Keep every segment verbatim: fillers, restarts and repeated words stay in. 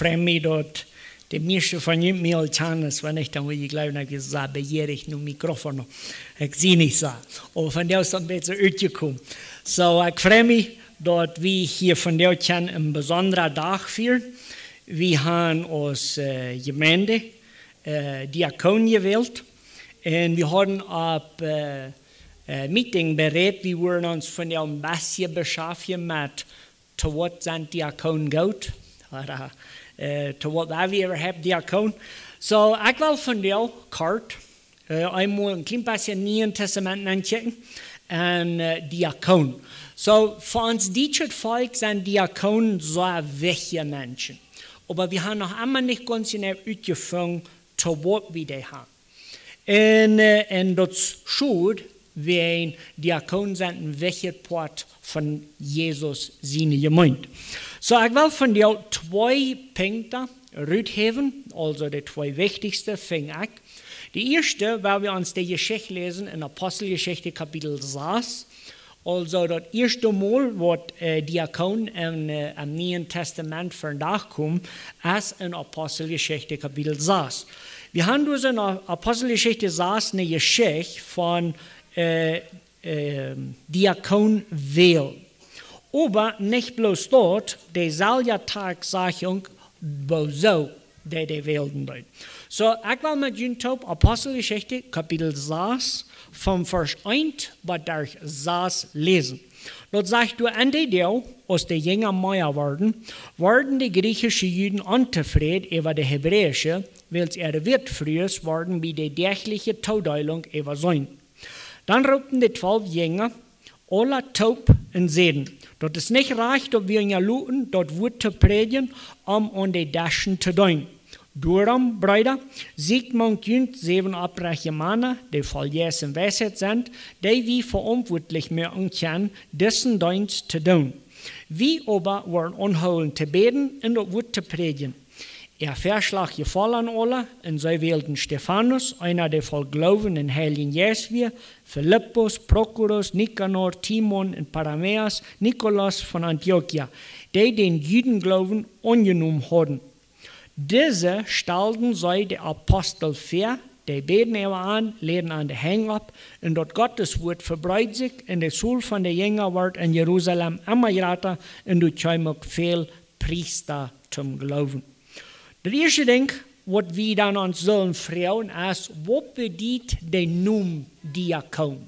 Premi daut de mieeschte von junt mie aul kjanen, es wan ekj dan woa jie jleewen, daut ekj soo bejierich no Mikrofon. Ekj sie nich soo. Oba von doa es daut een bät utjekomen. Soo, ekj frei mie daut wie hia vondoag kjennen een besondra Dach fieren. Wie haben aus, äh, Jemeent, äh, Diakon jewält. Un wie hauden opp, äh, äh, Meeting berät, wie wudden ons vondoag een bät beschäftigen met to waut sent Diakon goot? Ooda, äh, to waut wia wie äwahaupt Diakon? Soo, ekj well vondoag kort, äh, eemol een kjlien bät Niee Tastament aunchecken. Un, äh, Diakon. Soo, fa ons dietschet Volkj sent Diakonen soo wichtje Menschen. Oba wie haben noch emma nich gaunz jeneiw utjefungen, to waut wie dee haben. Un, äh, un daut es schod, wiels Diakonen sent een wichtjet Poat von Jesus siene Jemeent. Soo, ekj well vondoag twee Punkten ruthäwen, aulsoo de twee wichtichste, finj ekj. De ieeschte, woa wie ons de Jeschicht läsen en Aposteljeschicht Kapitel sas, aulsoo daut ieeschte Mol waut, äh, Diakon en, äh, em Nieen Tastament vondoag kjemt, es en Aposteljeschicht Kapitel sas. Wie haben doa en A-, Aposteljeschicht sas eene Jeschicht von, äh, äh, Diakon wälen. Oba nich bloos daut, deeselwje Taksajchunk, woo soo dee, dee wälden deed. Soo, ekj well met junt toop Aposteljeschicht Kapitel sas, von Varsch eent bat Varsch sas läsen. Daut sajcht doa: En dee Doag, aus de Jinja mea worden, worden de griechische Juden ontofräd äwa de hebräische, wiels äare Wätfrues worden bie de däachliche Todeelunk äwaseen. Dan roopten de twalw Jinja aula toop un säden: Daut es nich rajcht, daut wie unjaloten daut Wuat to prädjen, om aun de Deschen to deenen. Doarom, Breeda, sieekjt mank junt säwen opprechte Mana, dee voll Jeist un Weisheit sent, dee wie veauntwuatlich moaken kjennen, disen Deenst to doonen. Wie oba woaren aunhoolen to bäden un daut Wuat to prädjen. Äa Väaschlach jefoll an aule, un see wälden Stefanus, eena, dee voll Gloowen un Heiljen Jeist wia, Filippus, Prochorus, Nikanor, Timon un Parmenas, Nikolaus von Antiochia, dee dän Judengloowen aunjenomen hauden. Dise stalden see de Apostel väa, dee bäden äwa an, läden an de Henj opp, un daut Gottes Wuat vebreed sikj, un de Tol von de Jinja wort en Jerusalem emma jrata, un doa kjeemen uk väl Priesta toom Gloowen. Daut ieeschte Dinkj, waut wie dan ons sellen froagen, es: Waut bediet de Nomen Diakon?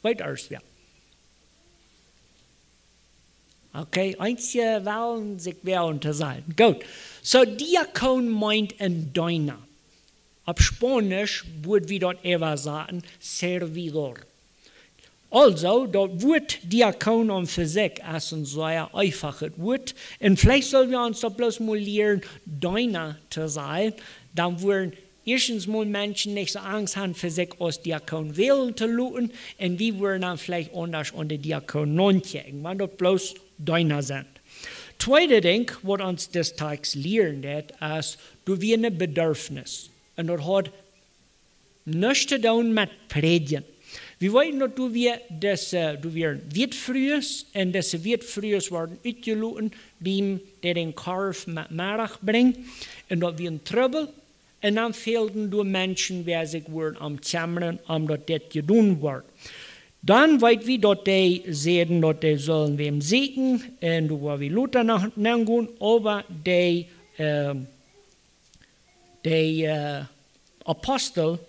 Weet irjentwäa? Okay, eenje wellen sikj woagen to sajen. Goot. Soo, Diakon meent een Deena. Opp Spaunisch wudd wie daut äwasaten servidor. Aulsoo, daut Wuat Diakon aun fa sikj es een sea eefachet Wuat. Un veleicht sell wie ons daut bloos mol lieren, Deena to sajen. Dan wudden ieeschtens mol Menschen nich soo Angst haben, fa sikj aus Diakon wälen to loten. Un wie wudden dan veleicht aundasch aun de Diakon nodenkjen, wan daut bloos Deena sent. Tweede Dinkj, waut ons dis Takst lieren deit, es, doa wia een Bedarfnis. Un daut haud nuscht to doonen met prädjen. Wie weeten daut doa wia dise, doa wieren Wätfrues, un dise Wätfrues worden utjeloten, biem dee dän Korf met Meddach brinjen, un daut wia een Trubbel, un dan fälden doa Menschen, wäa sikj wudden om kjemmren, om daut dit jedonen wort. Dan weet wie daut dee säden, daut dee sellen wäm sieekjen, un doa woa wie lota no, nogonen, oba dee, äh, dee, äh, Apostel,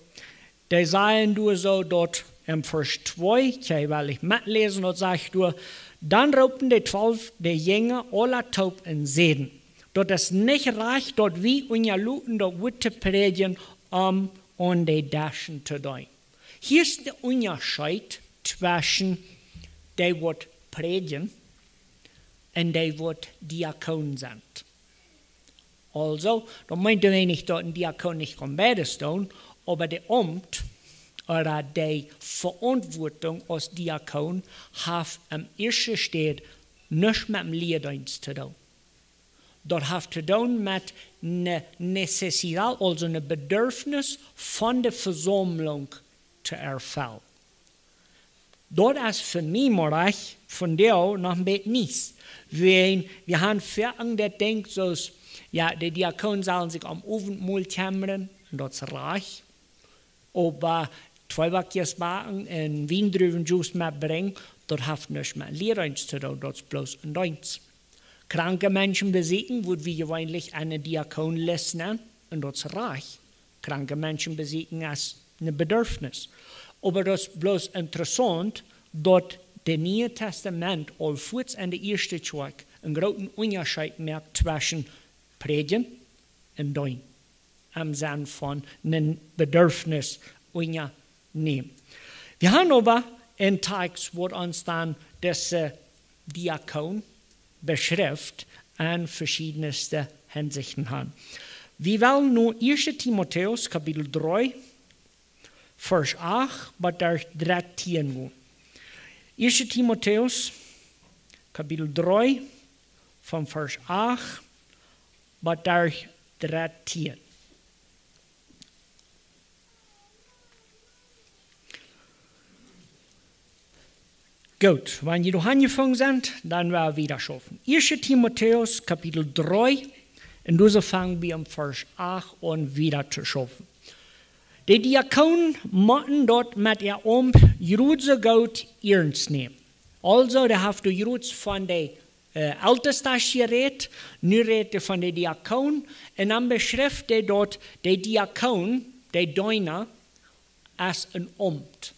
dee sajen doa soo daut em Varsch twee, ekj well nich metläsen, daut sajcht doa: Dan roopten de twalw de Jinja aula toop un säden: Daut es nich rajcht, daut wie unjaloten daut Wuat to prädjen, om aun de Deschen to deenen. Hia es de Unjascheet tweschen dee, waut prädjen, un dee, waut Diakon sent. Aulsoo, daut meent nich, daut een Diakon nich kaun beides doonen, oba de Aumt, ooda de Veauntwuatunk aus Diakon, haft aun ieeschte Städ nuscht met een Lieedeenst to doonen. Daut haft to doonen met ne necesidad, aulsoo een Bedarfnis von de Vesaumlunk to erfellen. Daut es fa mie mau rajcht vondoag noch een bät nich. Wan wie haben foaken daut Dinkj soo aus, Jo, de Diakonen sellen sikj om Owentmol kjemmren, un daut es rajcht. Oba Tweebackjes backen un Wiendruwenjuice metbrinjen, daut haft nuscht met Lieedeenst to doonen, daut es bloos een Deenst. Kranke Menschen besieekjen, woat wie jeweenlich eenen Diakon läsen, un daut es rajcht. Kranke Menschen besieekjen es een Bedarfnis. Oba daut es bloos interessaunt, daut daut Niee Tastament aul fuaz enne ieeschte Kjoakj eenen grooten Unjascheet moakt tweschen prädjen un deenen, em Senn von een Bedarfnis unjanämen. Wie haben oba een Tekst, waut ons dan dise Diakon beschrift en veschiedne Hinsichten haben. Wie wellen nu ieeschte Timotäus Kapitel dree, Varsch acht bat Varsch dartieen gonen. ieeschte Timotäus Kapitel dree, von Varsch acht bat Varsch dartieen. Goot, wan jie doa aunjefungen sent, dan woa wie wieda schaufen. ieeschte Timotäus Kapitel dree, un doa fangen wie aun Varsch acht aun wieda to schaufen. De Diakonen motten daut met äa Aumt jrod soo goot iernst nämen. Aulsoo, dee haft doa jrod von de äh, Eltestasch jerät, nu rät hee von de Diakon, un dan beschrift hee daut de Diakon, de Deena, es een Aumt.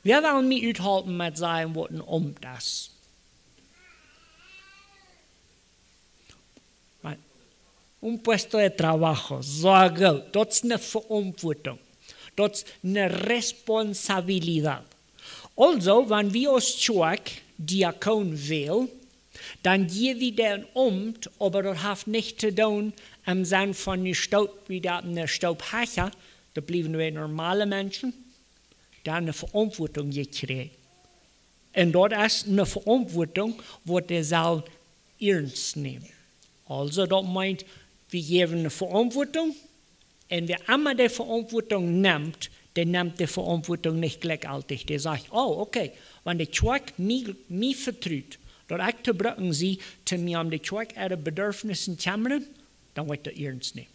Wäa well mie uthalpen met sajen, waut een Aumt es? Un puesto de trabajo, soo goot, daut es eene Veauntwuatunk. Daut es eene responsabilidad. Aulsoo, wan wie aus Kjoakj Diakon wälen, dan jäw wie dee een Aumt, oba daut haft nuscht to doonen em Senn von nu stoot wie daut eene Stoop hecha, daut bliewen wie normale Menschen, dee haben eene Veauntwuatunk jekjräajen. Un daut es eene Veauntwuatunk, waut dee sellen iernst nämen. Aulsoo, daut meent, wie jäwen eene Veauntwuatunk, un wäa emma dee Veauntwuatunk nemt, dee nemt dee Veauntwuatunk nich jlikjjeltich. Dee sajcht: "Oh, okay, wan de Kjoakj mie, mie vetrut, daut ekj to brucken sie, to mie om de Kjoakj äare Bedarfnissen kjemmren, dan woa ekj daut iernst nämen.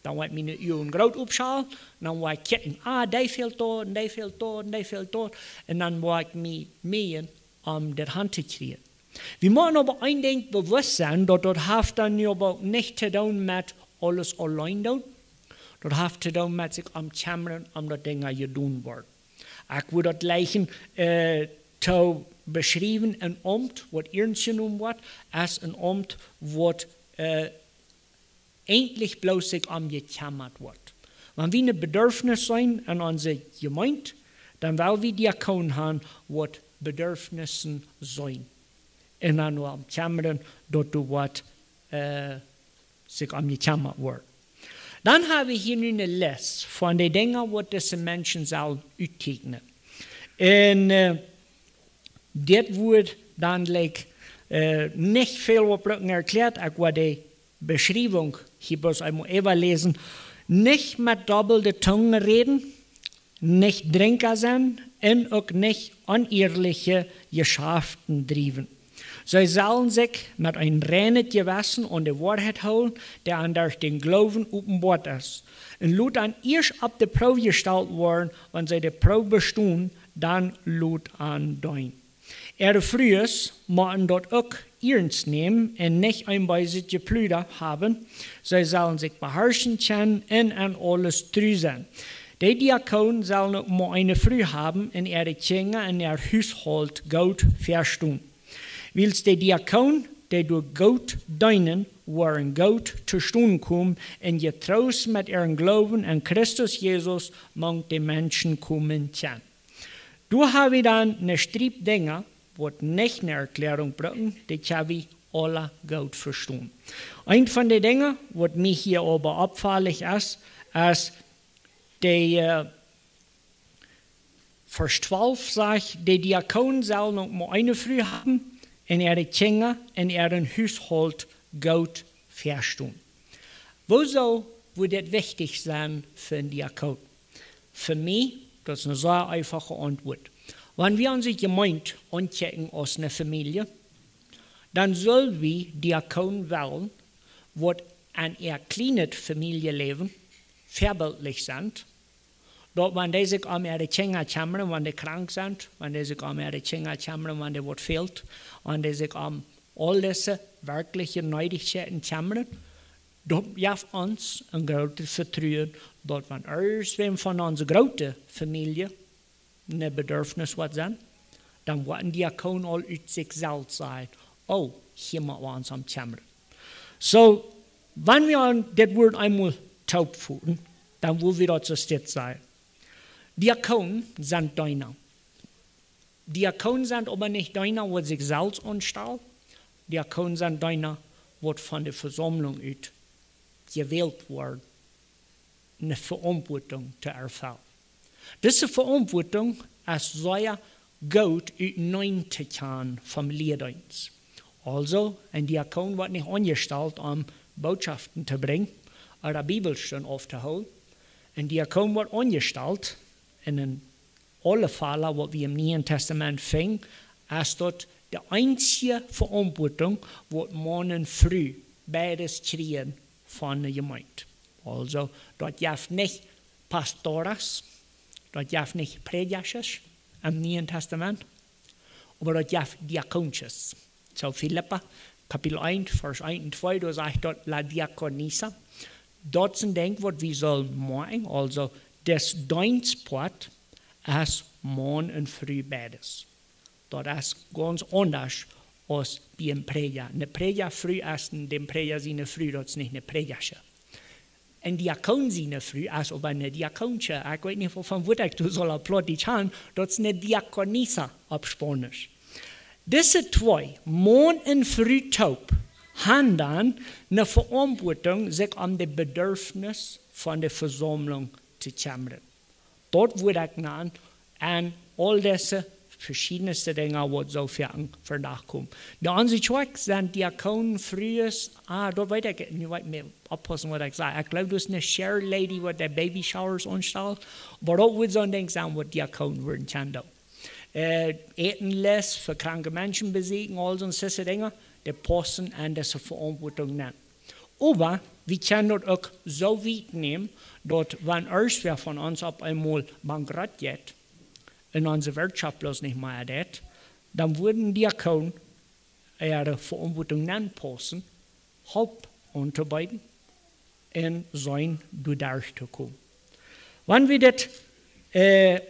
Dan woa ekj miene Uagen groot opschalen, dan woa ekj kjikjen, ah, dee fält doa, un dee fält doa, un dee fält doa, un dan woa ekj mie meejen om dit han to kjrieen." Wie motten oba een Dinkj bewusst sennen, daut daut haft dan nu oba uk nuscht to doonen met aules auleen doonen. Daut haft to doonen met sikj om kjemmren, om daut Dinja jedonen woaren. Ekj wudd daut jlikjen, äh, to beschriewen, een Aumt, waut iernst jenomen woat, es een Aumt, waut, äh, eejentlich bloos sikj om jekjemmat woat. Wan wie een Bedarfnis seenen en onse Jemeent, dan well wie Diakonen haben, waut Bedarfnissen seenen. Un dan om kjemmren, daut doa woat, äh, sikj om jekjemmat woat. Dan hab wie hia nu eene List von de Dinja, waut dise Menschen sellen uttieekjnen. Un, äh, dit woat dan, like, äh, nich väl oppbrucken erkjläat, ekj woa de Beschriewunk hia bloos eemol äwaläsen. Nich met dobbelde Tungen räden, nich Drinkja sennen un uk nich onearelje Jeschaften driewen. See sellen sikj met een reinet Jewessen aun de Woarheit hoolen, dee an derch dän Gloowen openboat es. Un lot an ieescht opp de Proow jestalt woaren, wan see de Proow bestonen, dan lot an deenen. Äare Frues motten daut uk iernst nämen un nich een beeset Jepluda haben. See sellen sikj beharschen kjennen un en aules tru sennen. De Diakonen sellen uk mau eene Fru haben un äare Kjinja un äa Hushault goot vestonen. Wiels de Diakonen, dee doa goot deenen, woaren goot to stonen komen un jetroost met äaren Gloowen aun Christus Jesus mank de Menschen komen kjennen. Doa hab wie dan eene Striep Dinja, waut nich eene Erkjläarunk brucken, dee kjenn wie aula goot vestonen. Eent von de Dinja, waut mie hia oba oppfaulich es, es de, äh, Varsch twalf sajcht, de Diakonen sellen uk mau eene Fru haben un äare Kjinja un äaren Hushault goot vestonen. Wuarom wudd dit wichtich sennen fa een Diakon? Fa mie, daut es eene sea eefache Auntwuat. Wan wie onse Jemeent aunkjikjen aus eene Famielje, dan sell wie Diakonen wellen, waut en äa kjlienet Famieljeläwen väabiltlich sent, daut wan dee sikj om äare Kjinja kjemmren, wan dee krank sent, wan dee sikj om äare Kjinja kjemmren, wan dee waut fält, wan dee sikj om aul dise werkjliche Needichkjeiten kjemmren, daut jeft ons een grootet Vetruen, daut wan irjentwäm von onse groote Famielje een Bedurfnis woat sennen, dan woat een Diakon aul ut sikj selfst sajen: "Oh, hia mott wie ons om kjemmren." Soo, wan wie aun dit Wuat eemol toopvoten, dan wudd wie daut soo dit sajen: Diakonen sent Deena. Diakonen sent oba nich Deena, waut sikj selfst aunstalen. Diakonen sent Deena, waut von de Vesaumlunk ut jewält woaren, eene Veauntwuatunk to erfellen. Dise Veauntwuatunk es sea goot uteneen to kjanen vom Lieedeenst. Aulsoo, een Diakon woat nich aunjestalt om Bootschoften to brinjen ooda Bibelstunden auftohoolen. Een Diakon woat aunjestalt, en een aule Fäla, waut wie em Nieen Tastament finjen, es daut de eensje Veauntwuatunk, waut Maun un Fru beides kjrieen von de Jemeent. Aulsoo, daut jeft nich pastores, daut jeft nich Prädjasch em Nieen Tastament, oba daut jeft Diakonsches. Soo Filippa, Kapitel eent, Varsch eent un twee, doa sajcht daut la diaconisa. Daut es een Dinkj, waut wie sellen moakjen, aulsoo, daut Deenstpoat es Maun un Fru beides. Daut es gaunz aundasch aus bie een Prädja. Eene Prädjafru es een, däm Prädja siene Fru, daut es nich eene Prädjasche. Een Diakon siene Fru es oba eene Diakonsche. Ekj weet nich, wua von waut ekj daut saul opp Plautdietsch haben, daut es eene Diakonisa opp Spaunisch. Dise twee, Maun un Fru toop, haben dan eene Veauntwuatunk, sikj om de Bedurfnis von de Vesaumlunk to kjemmren. Daut woat ekj nanen, un aul dise veschiedne Dinja, waut soo väl vondoag komen. De onse Kjoakj sent Diakonen, Frues, ah, daut weet ekj, nu woa ekj mea oppaussen, waut ekj saj. Ekj jleew, daut es eene chair lady, waut de baby showers aunstalt. Oba daut woat soon Dinkj sennen, waut Diakonen wudden kjennen doonen. Äh, Äten, Less fa kranke Menschen besieekjen, aul soone Dinja, dee paussen en dise Veauntwuatunk nenn. Oba wie kjennen daut uk soo wiet nämen, daut wan irjentwäa von ons opp eemol bankrott jeit un onse Wirtschoft bloos nich mea deit, dan wudden Diakonen äare Veauntwuatunk nenn paussen, Help auntobeeden un seenen doaderch to komen. Wan wie dit, äh,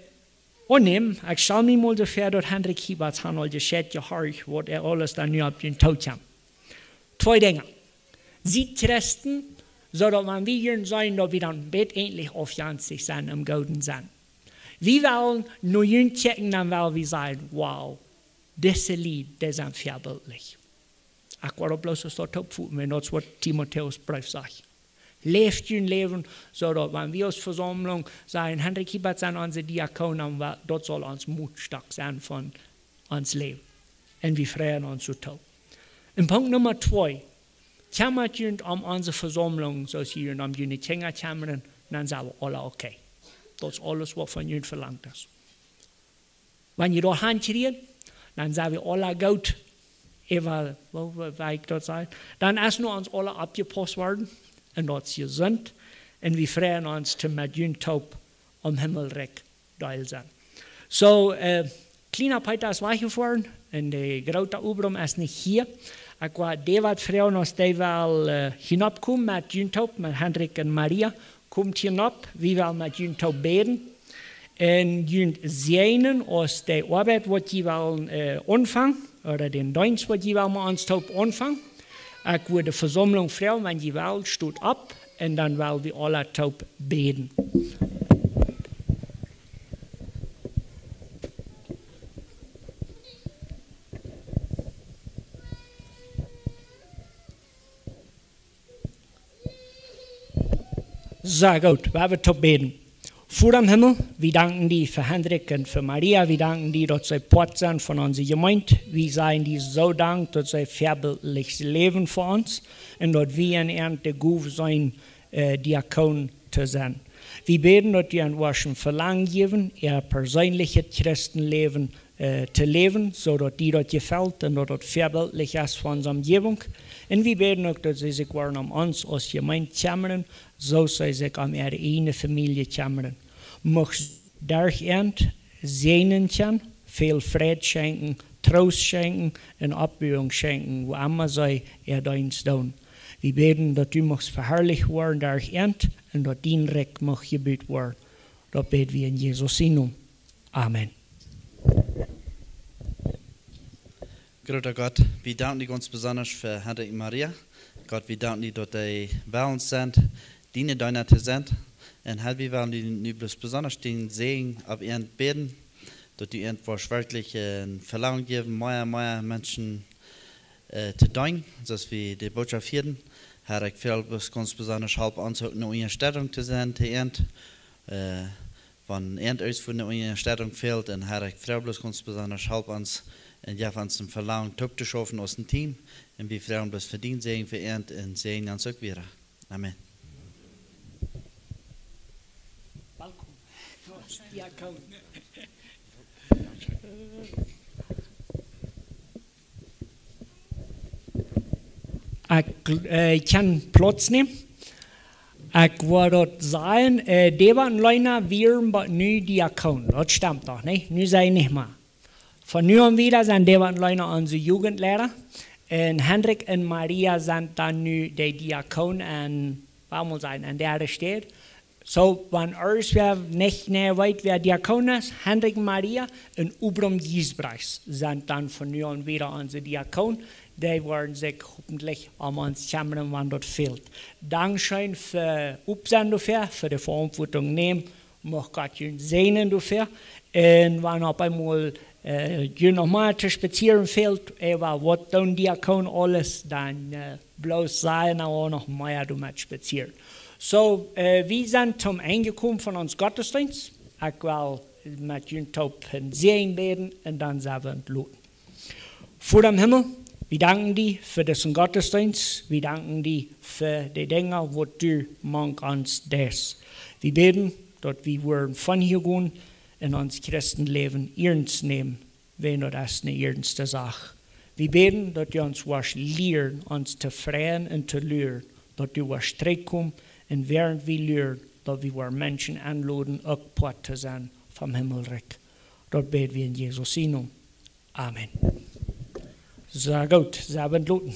aunnämen, ekj stal mie mol soo väa, daut Hendrik Hieberts haft aul jescheit jehorcht, waut hee aules dan nu opp junt tookjemt. Twee Dinja. Siet Christen, soo daut wan wie hia sennen, daut wie dan bat eentlich aufjenstich sent em gooden Senn. Wie wellen no junt kjikjen, dan well wie sajen: "Wow, dise Lied, dee sent väabiltlich." Ekj woa daut bloos aus daut toopvoten, wan daut es waut Timotäus Breef sajcht. Läft jun Läwen, soo daut wan wie aus Vesaumlunk sajen: "Hendrik Hiebert sent onse Diakon", dan wa-, daut saul ons Mootstock sennen von ons Läwen. Un wie freien ons soo toop. Un Punkt Numma twee: Kjemmat junt om onse Vesaumlunk, soo aus jie junt om june Kjinja kjemren, dan sent wie aula okay. Daut es aules, waut von junt velangt es. Wan jie daut hankjrieen, dan sent wie aula goot. Ewa, woo, woo, woo ekj daut saj. Dan es nu ons aula oppjepaust worden, un daut es jesunt, un wie freien ons to met junt toop om Himmelrikj Deel sennen. Soo, äh, kjliena Peeta es wajchjefoaren, un de groota Obrom es nich hia. Ekj woa dee waut froagen, aus dee well, äh, hinoppkomen met junt toop, met Hendrik un Maria. Komt hia nopp, wie wellen met junt toop bäden. Un junt säajnen aus de Oabeit, waut jie wellen, äh, aunfangen, ooda dän Deenst, waut jie wellen met ons toop aunfangen. Ekj wudd de Vesaumlunk froagen, wan jie wellen, stot opp, un dan well wie aula toop bäden. Sea goot, wie woaren toop bäden. Voda em Himmel, wie danken die fa Hendrik un fa Maria. Wie danken die, daut see Poat sent von onse Jemeent. Wie sajen die soo Dank, daut see väabiltlich läwen fa ons un daut wie en äant de Gow seenen, äh, Diakon to sennen. Wie bäden, daut du an ons een Velangen jäwen, äa perseenlichet Christenläwen to läwen, soo daut die daut jefelt un daut daut väabiltlich es fa onse Omjäwunk. Un wie bäden uk, daut see sikj woaren om ons aus Jemeent kjemmren, soo aus see sikj om äare ieejne Famielje kjemmren. Mucht derch an säajnen kjennen, väl Freid schenkjen, Troost schenkjen un Oppbuunk schenkjen, wua emma see äa Deenst doonen. Wie bäden, daut du muchst veharlicht woaren derch an un daut dien Rikj mucht jebut woaren. Daut bäd wie en Jesus sien Nomen. Amen. Groota Gott, wie danken die gaunz besondasch fa Hendrik un Maria. Gott, wie danken die, daut dee wellens sent, diene Deena to sennen. Un Har, wie wellen die nu besondasch dien Säajen opp an bäden, daut du an woascht werkjlich een Velangen jäwen, mea, mea Menschen to deenen, soo aus wie de Bootschoft hieeden. Har, ekj froag bloos gaunz besondasch, halp ons uk ne Unjastettunk to sennen to an, wan an ons ne Unjastettunk fält. Un Har, ekj froag bloos gaunz besondasch, halp ons un jeff ons een Velangen toop to schaufen aus een Team. Un wie froagen bloos fa dien Säajen fa an un säajen ons uk wieda. Amen. Ekj kjenn Plauz nämen. Ekj wull daut sajen, Däwa un Leena wieren bat nu Diakon. Daut stemt doch, nä? Nu sent see nich mea. Von nu aun wieda sent Däwa un Leena onse Jugendleida. Un Hendrik un Maria sent dan nu de Diakon en, woo mott sajen, en dee Städ. Soo, wan irjentwäa nich mea weet, wäa Diakon es, Hendrik un Maria un Ubrom Giesbrechts sent dan von nu aun wieda onse Diakon. Dee woaren sikj hopentlich om ons kjemmren, wan daut fält. Dankscheen fa opp sennen doafäa, fa de Veauntwuatunk nämen. Mucht Gott junt säajnen doafäa. Un wan opp eemol junt noch mea to spazieren fält, äwa waut doonen Diakon aules, dan bloos sajen, dan woa noch mea doamet spazieren. Soo, wie sent toom Enj jekomen von ons Gottesdeenst. Ekj well met junt toop een Säajen bäden un dan sent wie entloten. Voda em Himmel, wie danken die fa disen Gottesdeenst. Wie danken die fa de Dinja, waut du mank ons deist. Wie bäden, daut wie woaren von hia gonen un ons Christenläwen iernst nämen, wiels daut es ne iernste Sach. Wie bäden, daut du ons woascht lieren, ons to freien un to luren, daut du woascht trigjkomen, un wäarent wie luren, daut wie woaren Menschen enloden, uk Poat to sennen vom Himmelrikj. Daut bäd wie en Jesus sien Nomen. Amen. Soo goot, sent wie entloten.